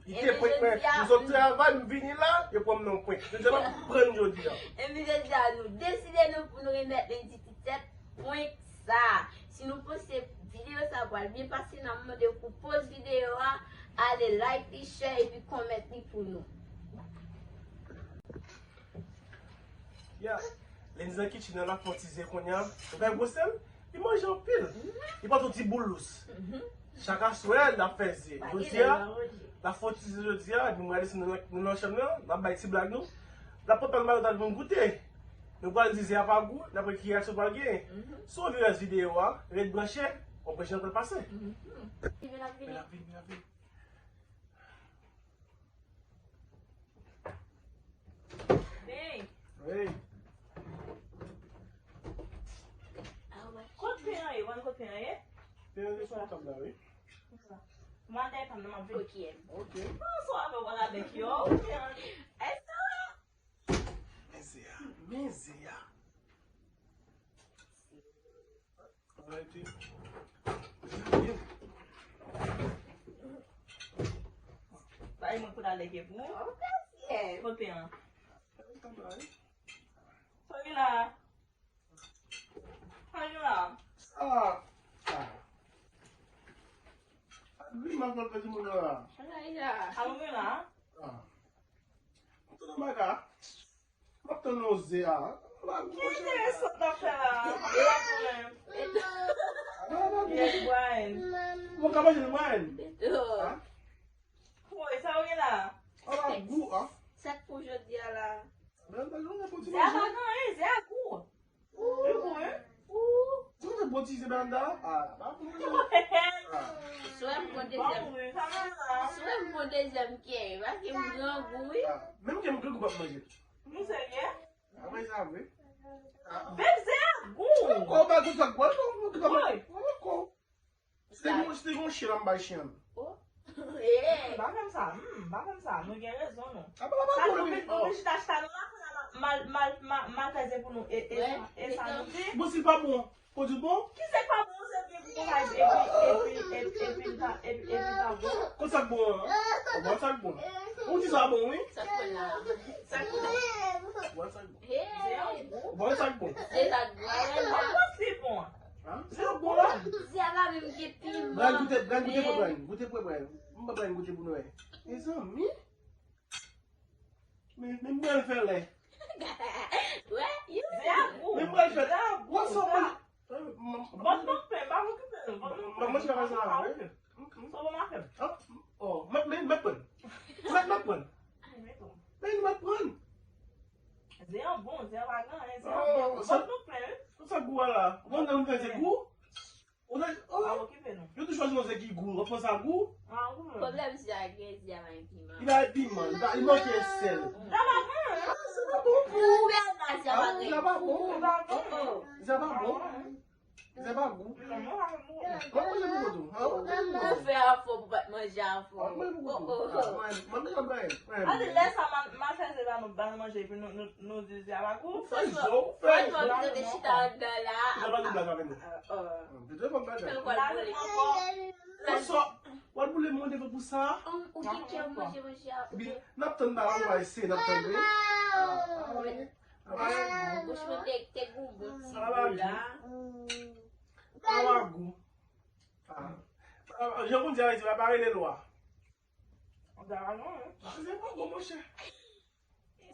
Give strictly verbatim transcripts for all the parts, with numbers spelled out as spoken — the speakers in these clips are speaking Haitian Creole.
Li te prank mwen. M sot travay, m vini la, yo pran m nan prank. Jodi a, m ap prank jodi a. Epi jodi a, nou deside nou pou nou remèt Lendy ti tèt prank sa. Si nou panse videyo sa pral byen pase, n ap mande w pou poz videyo a, ale like li, share epi comment li pou nou. Ya, Lendy nan kitchen nan, l ap fè yon ti ze kounye a. Ou wè gwosè l? Li manje anpil. Li pa t yon ti boulous. Chak aswè, l ap fè ze. Jodi a, l ap fè yon ti ze jodi a, nou prale desann nan, nan chanm nan, l ap bay ti blag nou. L ap pran pèl malòt al vin goute. Nou pral di ze a pa gou, n ap wè ki reyaksyon pral genyen. Si w vin rès videyo a, ret branche, w ap wè jan l pral pase. Vin, vin, vin. Vin, vin, vin. Hey. Hey. Kot pen an ye? Wè kot pen an ye? Pen an ye sou tab la, wi. Mwen dèyè pa m nan, m ap vin. Ok. Ok. Bonswa, mwen wè avèk yo. Pen an ye. Èske Men ze a, men ze a. Arete. Bay mwen pou la leke pou ou. Kote an? Sa gen la? Sa gen la? Sa. Sa gri mal pral pèdi moun nan la. Sa gen la? Mwen tann yon bagay. M ap tann yon ze a. Ki enteresan w ap fè la? Yes, Brian. Mwen ka manje l, Brian. Woy, sa w gen la? Ala gou, a. Sa k pou jodi a la? Ze a pa gen anyen, ze a gou. Li gou, wi. Ou te bon ti ze banda? Ah, pa pou mwen. Swè m bon dezyèm. Si w bon dezyèm kè, paske m grangou, wi. Ah, menm ke m grangou, m ap manje. Nou serye? Ah, mwen sa vre. Bèk ze a gou. Ankò, ba gou sa gou. Ankò. Se te gon, se te gon chen la m bay chen an. Oh. Eh. M pa konn sa. Hmm, m pa konn sa. Nou gen rezon, nou. Apa la pa sa gou, nou, nou chita, chita, nou la, kounye a, mal, mal, mal, mal fè ze pou nou. E, e, e sa nou di? Bon, si l pa bon, pwodui bon? Ki se k pa bon, se vin pou konpay, epi, epi, epi, epi l pa, epi, epi l pa bon. Kon sa k bon an? Bon, sa k bon. Ou di sa bon, wi. Sa k bon la? Sa k bon? Bon, sa k bon. Bon, sa k bon. Se sa k bon. Bon, si bon. Hein? Se bon la. Ze a pa menm gen piman. Brian, goute, Brian, goute pou Brian. Goute pou Brian. M ba Brian goute pou nou wè. Mezanmi. Men, men Brian fè lè. Wè, yo. Ze a gou. Men Brian fè lè. Wè sa w manje. Vant mwen plen, pa okipe nou. Vant mwen plen. Mwen manje kaka sa, wi. Sa w manje? Oh, mèt, mèt, mèt pran. Mèt, mèt pran. Men mèt pran. Ze an bon, ze an pa gen anyen, ze an bon. Vant nou plen, wi. Sa gou a la? Bon, nan mwen fè ze gou? Ou nan, oh. Pa okipe nou. Yo tou chwazi yon ze ki gou, w ap pran sa gou? Pwoblèm ze a gen, ze a pa gen piman. Li pa gen piman, li pa, li manke sèl. Ze a pa bon, hein? Ze a pa bon. Ou wè la, ze a pa gen. Ze a pa bon. Ze a pa bon. Ze pa gou. Mwen manje pou kont ou. Ou fè afò pou pa t manje afò. Mwen manje pou kont ou. Mwen manje pou kont ou. Ann di lè sa m al fè ze ba nou, ba nou manje, epi nou, nou, nou di ze a pa gou. Ou fè zo, ou fè zo. Franchman, nou te chita anndan la. Ou pa di blag avè nou. Ou te fè blag avè nou. Ankò. Ou al boule mwen devan pou sa. Ou gen kè manje, manje a. Epi, n ap tann ba ou va eseye, n ap tann, wi. Bouch mwen te, te gou bon ti gou la. Ala gou. Ah. Ah, jan konn di Ayiti, pa rele lwa. Dragon, hein? Ah, se pa bon, monchè.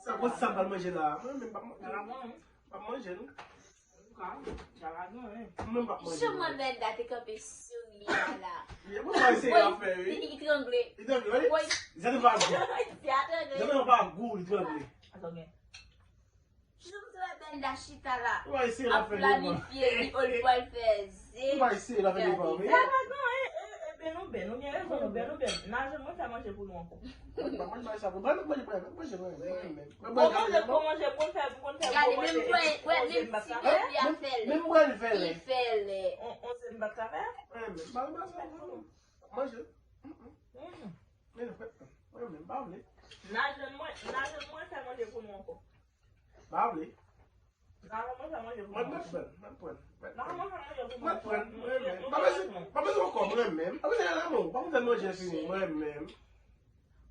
Sa konn sa pral manje la. Mwen menm pa manje. Dragon, hein? Pa manje, non. Mwen menm pa manje. Jan mwen menm la te kanpe sou li la. Mwen pa eseye la fè, wi. Li trangle. Li trangle, wi. Wi. Zè pa gou. Zè pa gou, li trangle. Atann. Jan m te wè Benda chita la, ap planifye li, o l pral fè ze. Ou pa eseye la fè devan, wi. Ze a pa gen anyen, e, e, e, ben nou ben, nou gen rezon, nou ben, nou ben. N a jwenn mwen fè manje pou nou ankò. Mwen pa manje bagay sa, mwen pa manje, manje, manje, manje, manje. Bon, manje, bon manje, bon fè, bon fè, bon manje. Gade, menm mwen, wè, menm ti bebe a fè lè. Menm mwen fè lè. Li fè lè. On, on se m pa t ka fè? Manje. Men, mwen, mwen, mwen pa vle. N a jwenn mwen, n a jwenn mwen fè manje pou nou ankò. Pa vle. N a jwenn mwen fè manje pou nou ankò. Mwen, mwen pran, mwen pran. N a jwenn mwen fè manje pou nou ankò. Mwen pran, mwen renmen. Pa bezwen, pa bezwen ankò, mwen renmen. Pa bezwen lanmou, pa bezwen manje fini, mwen renmen.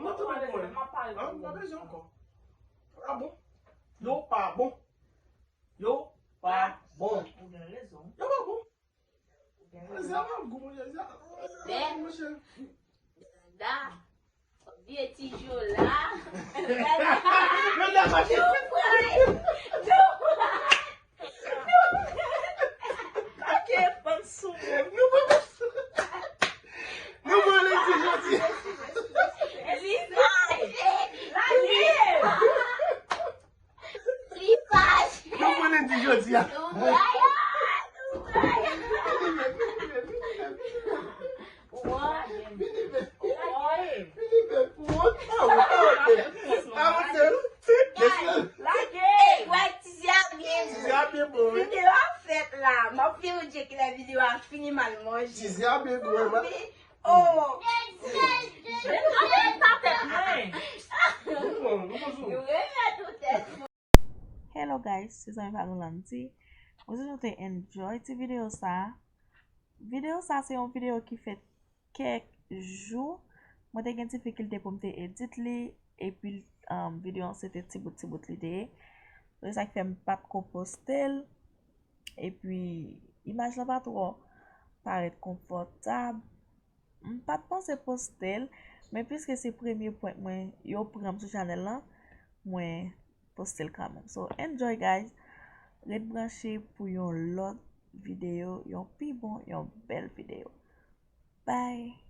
Mwen tou mwen. M ap pale. An, m pa bezwen ankò. Yo pa bon. Yo pa bon. Yo pa bon. Yo pa bon. Zè pa gou, monchè, zè pa gou, monchè. Da, vye ti jo la. Yo pray. Yo pray. Kake fann sou moun. Nou pran, nou pran lendi jodi. Li fache. Li fache. Nou pran lendi jodi a. Nou pray. Nou pray. Vini, vini, vini, vini. Vini, vini. Vini, vini. Wont, a wont, a wont. A wont, se. Lage. Ey, wè, ti zè a byen bon. Ti zè a byen bon, wi. Videyo a fèt la. M ap fè yon djek lè videyo a fini, m al manje. Ti zè a byen bon, wi. Oh. Remèt ou tèt mwen. Hello guys, se zanmi pa nou Landy. Mwen swete nou te enjoy ti videyo sa. Videyo sa se yon videyo ki fèt kèk jou. Mwen te gen difikilte pou m te edit li, epi um, videyo an se te ti bout ti bout li te ye. Se sa k fè m pa t ko poste l. Epi imaj lan pa twò parèt konfòtab. M pa t panse poste l, men piske se premye prank mwen yo pran m sou chanèl lan, mwen poste l kanmenm. So, enjoy guys. Ret branche pou yon lòt videyo, yon pi bon, yon bèl videyo. Bye.